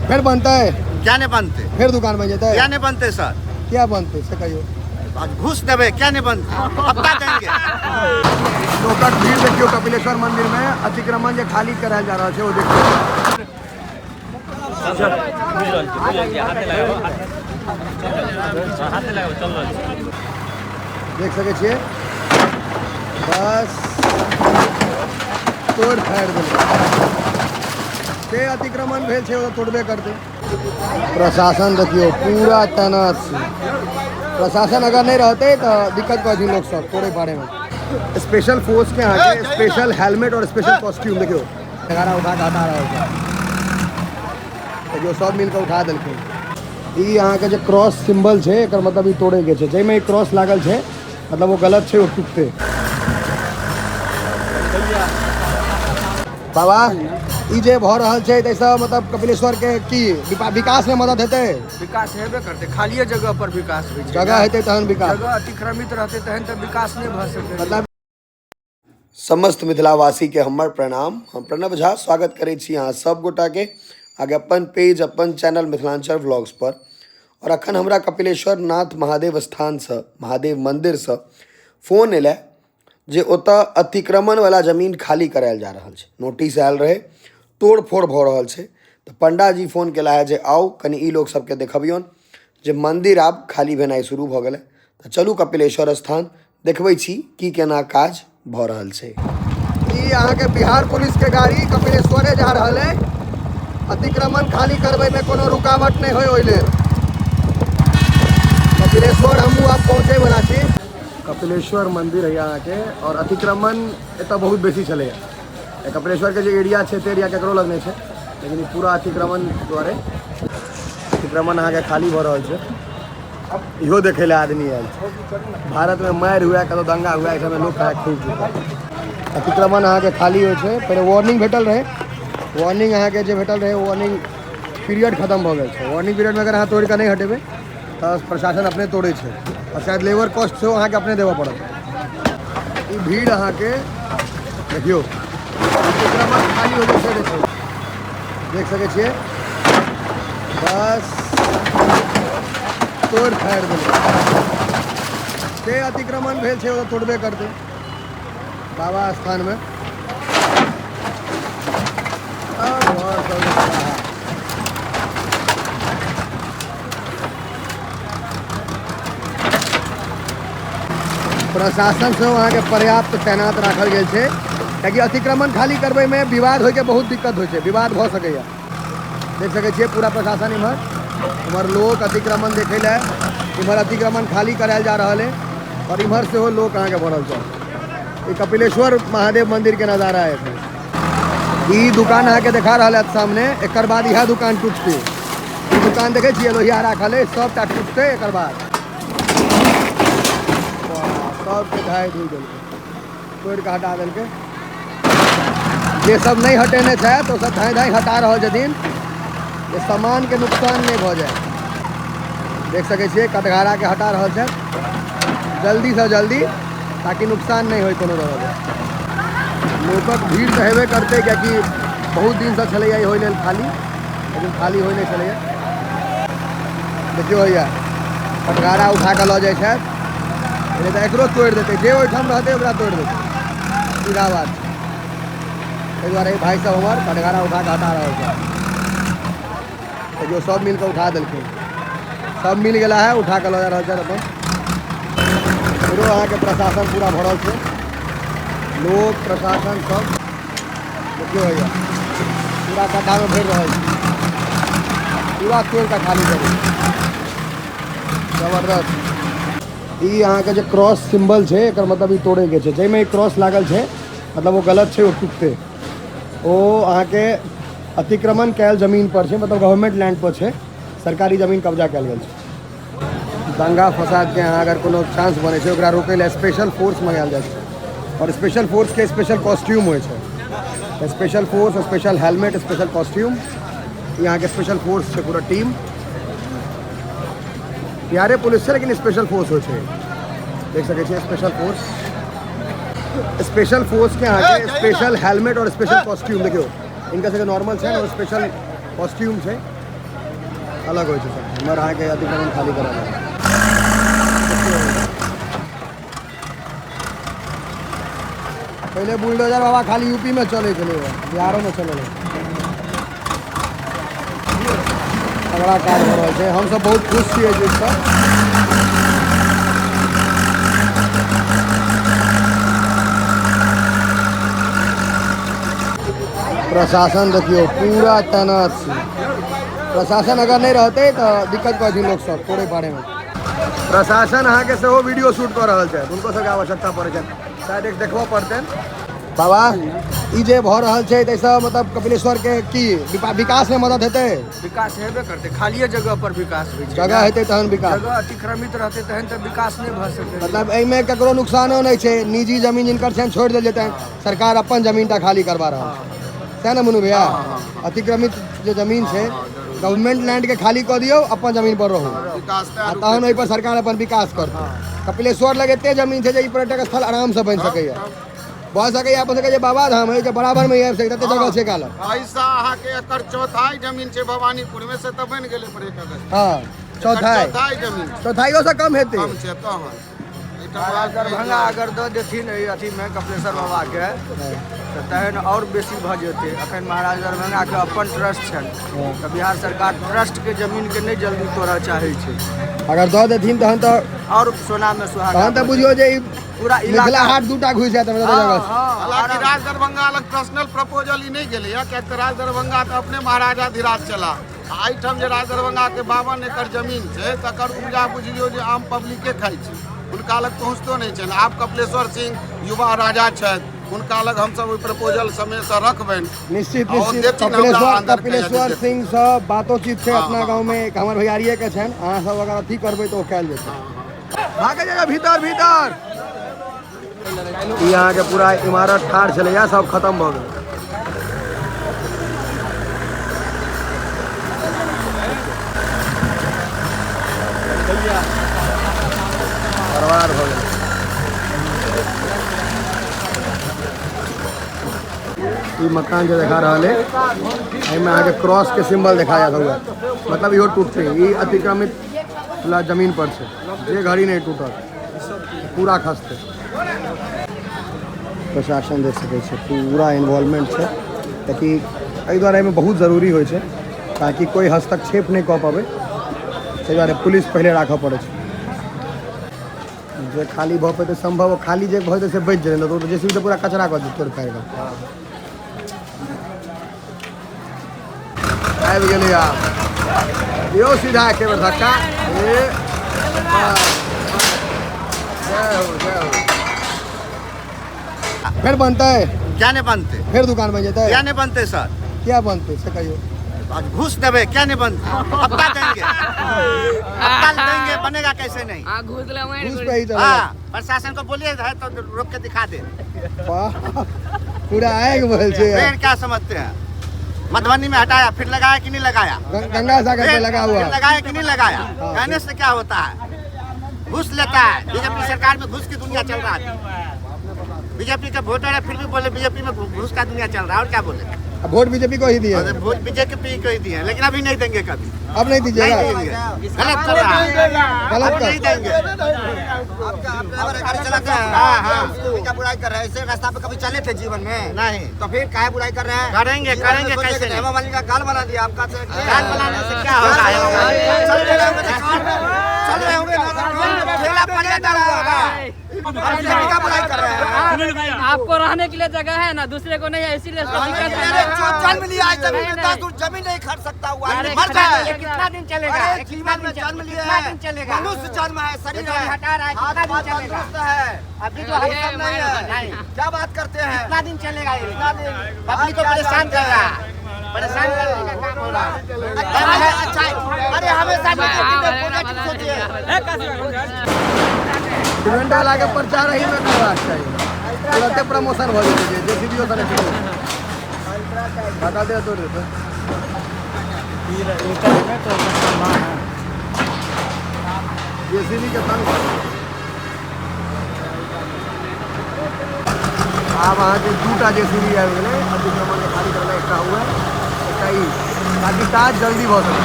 फेर बनतै? क्या नहीं बनते? फेर दुकान बन जेतै? क्या नहीं बनते सर? क्या बनतै से कहियो। आज घूस देबै, क्या नहीं बनते, पत्ता देंगे। लोकक भीड़ देखियो कपिलेश्वर मंदिर में अतिक्रमण जे खाली करायल जा रहल छै ओ देखियो। देख सकै छियै बस तोड़ फाड़ि देलकै। से अतिक्रमण भेल छै ओ तोड़बे करतै। प्रशासन देखियो पूरा तैनात छै। प्रशासन अगर नहीं रहते तो दिक्कत करै छै लोग सब तोड़े फाड़े में। स्पेशल फोर्स के अहाँके स्पेशल हेलमेट और स्पेशल कॉस्ट्यूम देखियो। एगारह उठा कऽ हटा रहल छै। देखियो सब मिलके उठा देलखिन। ई अहाँके जे क्रॉस सिंबल छै एकर मतलब ई तोड़े के छै। जाहिमे ई क्रॉस लागल छै मतलब ओ गलत छै, ओ टूटते। बाबा ई जे भऽ रहल छै ताहिसँ मतलब कपिलेश्वर के की विकास में मदद हेतै? विकास हेबे करतै, खालिए जगह पर विकास होइ छै। जगह हेतै तहन विकास। जगह अतिक्रमित रहतै तहन तऽ विकास नहि भऽ सकै। मतलब समस्त मिथिलावासी के हमर प्रणाम। हम प्रणव झा स्वागत करै छी अहाँ सब गोटा के आगे अपन पेज अपन चैनल मिथिलांचल व्लॉग्स पर। और अखन हमरा कपिलेश्वर नाथ महादेव स्थान से महादेव मंदिर से फोन एलै जे ओतऽ अतिक्रमण वाला जमीन खाली करायल जा रहल छै। नोटिस आयल रहे, तोड़ फोड़ भऽ रहल छै। तऽ पंडाजी फोन केला है जे आउ कनि ई लोग सबके देखबियौन जे मंदिर आब खाली भेनाइ शुरू भऽ गेलै। तऽ चलू कपिलेश्वर स्थान देखबै छी की केना काज भऽ रहल छै। ई अहाँके बिहार पुलिस के गाड़ी कपिलेश्वरे जा रहल है। अतिक्रमण खाली करबै में कोनो रुकावट नहीं होय ओहि लेल। कपिलेश्वर हमहूँ आब पहुँचै वाला छी। कपिलेश्वर मंदिर है अहाँके और अतिक्रमण एतऽ बहुत बेसी छलैया। कपिलेश्वर के जे एरिया छै ते एरिया केकरो लग नहि छै, लेकिन ई पूरा अतिक्रमण दुआरे अतिक्रमण अहाँके खाली भऽ रहल छै। इहो देखै लए आदमी आयल छै। भारत में मारि हुए कतौ दंगा हुए एहि सबमे लोक खाय खूब जुटल। अतिक्रमण अहाँके खाली होइ छै। पहिले वार्निंग भेटल रहै, वार्निंग अहाँके जे भेटल रहै वार्निंग पीरियड खत्म भऽ गेल छै। वार्निंग पीरियडमे अगर अहाँ तोड़ि कऽ नहि हटेबै तऽ प्रशासन अपने तोड़ै छै और शायद लेबर कॉस्ट सेहो अहाँके अपने देबऽ पड़त। ई भीड़ अहाँके देखियौ अतिक्रमण खाली हो जाइ छै। देखियौ देख सकै छियै बस तोड़ फाड़ि देलकै। से अतिक्रमण भेल छै ओ तोड़बे करतै बाबा स्थानमे। प्रशासन सेहो अहाँके पर्याप्त तैनात राखल गेल छै, कियाकि अतिक्रमण खाली करबैमे विवाद होइके बहुत दिक्कत होइ छै, विवाद भऽ सकैए। देख सकै छियै पूरा प्रशासन इम्हर इम्हर लोक अतिक्रमण देखै लए, इम्हर अतिक्रमण खाली करायल जा रहल है और इम्हर सेहो लोक अहाँके भरल छै। ई कपिलेश्वर महादेव मंदिर के नजारा है। ई दुकान अहाँके देखा रहल है सामने, एकर बाद इएह दुकान टूटतै। ई दुकान देखै छियै लोहिया राखल है, सबटा टूटतै एकर बाद। सबके ढाई धुइ देलकै, तोड़ि कऽ हटा देलकै। जे सब नहि हटेने छथि ओ सब धाँइ धाँइ हटा रहल छथिन जे सामानके नुकसान नहि भऽ जाय। देख सकै छियै कटघाराके हटा रहल छथि जल्दीसँ जल्दी ताकि नुकसान नहि होय कोनो तरहके। लोकक भीड़ तऽ हेबे करतै कियाकि बहुत दिनसँ छलैया ई होइ लेल खाली, लेकिन खाली होइ नहि छलैया। देखियौ हैया कटघारा उठा कऽ लऽ जाइ छथि, नहि तऽ एकरो तोड़ि देतै, जे ओहिठाम रहतै ओकरा तोड़ि देतै, सीधा बात छै। ताहि दुआरे भाइ सब हमर कटघारा उठा कऽ हटा रहल छै। देखियौ सब मिल कऽ उठा देलखिन, सब मिल गेला है, उठा कऽ लऽ जा रहल छथि अपन। फेरो अहाँके प्रशासन पूरा भरल छै, लोक प्रशासन सब। देखियौ हैया पूरा गड्ढामे भरि रहल छै, पूरा तोड़ि कऽ खाली करू, जबरदस्त। ई अहाँके जे क्रॉस सिंबल छै एकर मतलब ई तोड़ैके छै। जाहिमे ई क्रॉस लागल छै मतलब ओ गलत छै, ओ टूटतै। ओ अहाँके अतिक्रमण कयल जमीन पर छै, मतलब गवर्नमेंट लैंड पर छै, सरकारी जमीन कब्जा कयल गेल छै। दंगा फसाद के अहाँ अगर कोनो चांस बनै छै ओकरा रोकै लए स्पेशल फोर्स मंगायल जाइ छै और स्पेशल फोर्स के स्पेशल कॉस्ट्यूम होइ छै। Special force, special helmet, special costume, ई अहाँके स्पेशल फोर्स छै पूरा टीम। बिहारे पुलिस छै लेकिन स्पेशल फोर्स होइ छै। देख सकै छियै स्पेशल फोर्स, स्पेशल फोर्स के अहाँके स्पेशल हेलमेट और स्पेशल कॉस्ट्यूम। देखियौ इनका सबके नॉर्मल छै और स्पेशल कॉस्ट्यूम छै। अलग होइ छै सर। एम्हर अहाँके अतिक्रमण खाली करऽ पड़त। पहिले बुलडोजर बाबा खाली यूपी में चलै छलै, बिहारोमे चलै रहै। तगड़ा काज भऽ रहल छै, हमसब बहुत खुश छी एहि चीजसँ। प्रशासन देखियौ पूरा तैनात छै। प्रशासन अगर नहि रहतै तऽ दिक्कत कऽ लोक सब तोड़े फाड़ेमे। प्रशासन अहाँके सेहो वीडियो शूट कऽ रहल छै, हुनको सबके आवश्यकता पड़ै छनि, शायद एक देखबऽ पड़तनि। बाबा ई जे भऽ रहल छै ताहिसँ मतलब कपिलेश्वरके की विकासमे मदद हेतै? विकास हेबे करतै, खालिए जगह पर विकास होइ छै। जगह हेतै तहन विकास। जगह अतिक्रमित रहतै तहन तऽ विकास नहि भऽ सकै। मतलब एहिमे ककरो नुकसानो नहि छै, निजी जमीन जिनकर छनि छोड़ि देल जेतनि, सरकार अपन जमीन टा खाली करवा रहल छै, सएह ने मुनू भैया? अतिक्रमित जे जमीन छै गवर्नमेंट लैंड के खाली कऽ दियौ, अपन जमीन पर रहू, आ तहन ओहि पर सरकार अपन विकास करतै। कपिलेश्वर लग एते जमीन छै जे ई पर्यटक स्थल आरामसँ बनि सकैए, भऽ सकैए। अपन सबके जे बाबा धाम है के बराबर में आबि सकैए, तते जगह छै काल। ऐसा अहाँके एकर चौथाई जमीन छै भवानीपुर में, से तऽ बनि गेलै पर एक अगस्त। हाँ, चौथाई। चौथाई जमीन छै। चौथाइयो से कम हेतै। कम छै तहन। महाराज दरभंगा अगर दऽ देथिन एहि अथीमे कपिलेश्वर बाबाके तऽ तहन आओर बेसी भऽ जेतै। अखन महाराज दरभंगाके अपन ट्रस्ट छनि तऽ बिहार सरकार ट्रस्टके जमीनके नहि जल्दी तोड़ऽ चाहै छै। अगर दऽ देथिन तहन तऽ आओर सोनामे सुहागा तहन तऽ बुझियौ जे ई पूरा मिथिला इलाका हाट दूटा घुसि जायत हमरा जगह से। हालांकि राज दरभंगा लग पर्सनल प्रपोजल ई नहि गेलैए, किएक तऽ राज दरभंगा तऽ अपने महाराजाधिराज छलाह। आ एहिठाम जे राज दरभंगाके 52 एकड़ जमीन छै तकर उपजा बुझियौ जे आम पब्लिके खाइ छै, हुनका लग पहुँचतो नहि छनि। आब कपिलेश्वर सिंह युवा राजा छथि, हुनका लग हमसब ओहि प्रपोजल समयसँ रखबनि। निश्चित आओर निश्चित। देथिन हमरा कपिलेश्वर अन्दर के कपिलेश्वर यदि सिंह से बातोचीत छै हाँ, अपना हाँ, गाँव में, एक हमर भैयारिये के छनि। अहाँ सब अगर अथी करबै तऽ ओ कयल जेतै। भागे जाइए भीतर भीतर। ई अहाँके पूरा इमारत ठाढ़ छलैया, सब खत्म भऽ गेल। बर्बाद भऽ गेल। ई मकान जे देखा रहल है एहिमे अहाँके क्रॉस के सिंबल देखा जात हुआ, मतलब इहो टूटतै। ई अतिक्रमित जमीन पर छै, जे घड़ी नहि टूटत पूरा खसतै। प्रशासन देख सकै छै पूरा इन्वॉल्वमेंट छै, ताकि एहि दुआरे एहिमे बहुत जरूरी होइ छै ताकि कोइ हस्तक्षेप नहि कऽ पाबै, ताहि दुआरे पुलिस पहिले राखऽ पड़ै छै। जे खाली भऽ पेतै सम्भव, खाली जे भऽ जेतै से बचि जेतै, नहि तऽ जेसीबी तऽ पूरा कचरा कऽ देतै तोड़ि फाड़ि कऽ। आबि गेलै आब, दियौ सीधा एके बेर धक्का। ए जय हो जय हो। फेर बनतै? क्या नहीं बनते? फेर दुकान बन जेतै? क्या नहीं बनते सर? क्या बनते से कहियो। आज घूस देवे क्या नहीं बनते? हफ्ता देंगे, हफ्ता देंगे, बनेगा कैसे नहीं? हाँ, घूस ले घूस पे ही चलेगा। हाँ, प्रशासन को बोलिए है तो रोक के दिखा दे। वाह, पूरा आग बोल छे। फिर क्या समझते हैं? मधुबनी में हटाया, फिर लगाया कि नहीं लगाया? गंगा सागर पे लगा हुआ। फिर लगाया कि नहीं लगाया? हाँ। कहने से क्या होता है? घूस लेता है। बीजेपी सरकार में घूस की दुनिया चल रहा है। बीजेपी का वोटर है फिर भी बोले बीजेपी में घूस का दुनिया चल रहा है, और क्या बोले? अब वोट बीजेपी को ही दिए। अरे वोट बीजेपी को ही दिए, लेकिन अभी नहीं देंगे कभी। अब नहीं दीजिएगा? नहीं देंगे, गलत कर रहा है। गलत अब कर। नहीं देंगे। गाड़ी चलाते हैं। हाँ, हाँ। क्या बुराई कर रहे हैं? ऐसे रास्ता पे कभी चले थे जीवन में? नहीं। तो फिर काहे बुराई कर रहे हैं? करेंगे, जीवन में करेंगे सोचे कैसे कि नहीं? हेमा मालिनी का गाल बना दिया, हम कहा से गाल बनाने से क्या होगा? चल रहे होंगे तो कार में, चल रहे होंगे तो कार में ठेला पड़ जाता होगा। हम बीजेपी का बुराई कर रहे हैं। आपको रहने के लिए जगह है ना, दूसरे को नहीं है, इसीलिए सब दिक्कत है। अरे जो जन्म लिया है जमीन में, नहीं, 10 दूर जमीन नहीं खरीद सकता हुआ अरे मर जाए। ये कितना दिन चलेगा? अरे ये कितना जीवन में दिन जन्म लिया कितना है, दिन चलेगा? मनुष्य जन्म है, शरीर ये जो है, हटा रहा है, हाथ कितना दिन पाँव चलेगा? तंदुरुस्त है। अभी जो ये है सब नहीं है। नहीं। क्या बात करते हैं? कितना दिन चलेगा ये? कितना दिन? पब्लिक को क्या परेशान कर रहा है, परेशान करने का काम हो रहा है। अच्छा है, अच्छा है। अरे हमेशा पॉजिटिव सोचिए। सीमेंट वाला के प्रचार ही में करबाक चाही, तुरंते प्रमोशन भऽ जेतै। जेसीबीओ से नहि धक्का दे तोड़ देतै। जेसीबी के तंग भऽ गेलै। आब अहाँके दूटा जेसीबी आबि गेलै अतिक्रमण के खाली करबै, एकटा हुए एकटा ई, ताकि काज जल्दी भऽ सकै।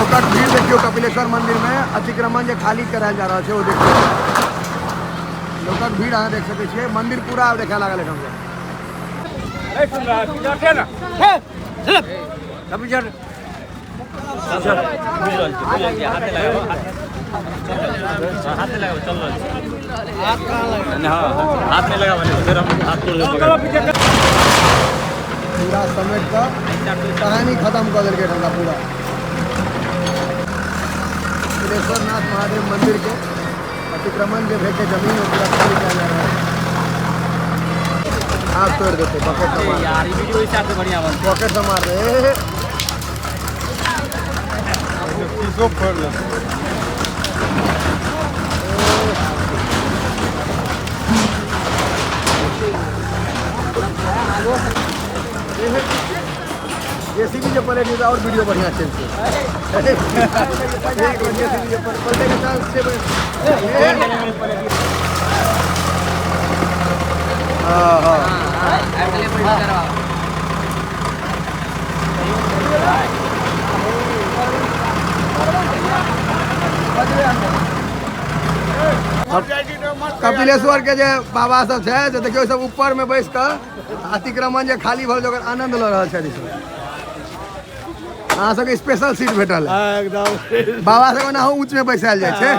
लोकक भीड़ देखियौ कपिलेश्वर मंदिर में, अतिक्रमण जे खाली करायल जा रहल छै ओ देखियौ। लोकक भीड़ अहाँ देख सकै छियै, मंदिर पूरा आब देखाय लागल एखन। पूरा समेट कऽ कहानी खत्म कऽ देलकै एखनका पूरा। कपिलेश्वर नाथ महादेव मंदिर के अतिक्रमण जे भेल छै जमीन, ओ पूरा खाली कयल जा रहल छै। आब तोड़ि देतै बकेट से मार, यार ई वीडियो हिसाब से बढ़िया बनतै। पॉकेट से मार दे। जेसीबी जे पलटि जेतै और वीडियो बढ़िया चलतै। एक बेर जेसीबी जे पलटै के चांस छै। हाँ हाँ कपिलेश्वर के जे बाबा सब छै से देखियौ, सब ऊपर में बैस कऽ अतिक्रमण जे खाली भऽ गेल ओकर आनंद लऽ रहल छथि। अहाँ सबके स्पेशल सीट भेटल है। एकदम। बाबा सब ओनाहु ऊँच में बैसायल जाइ छै।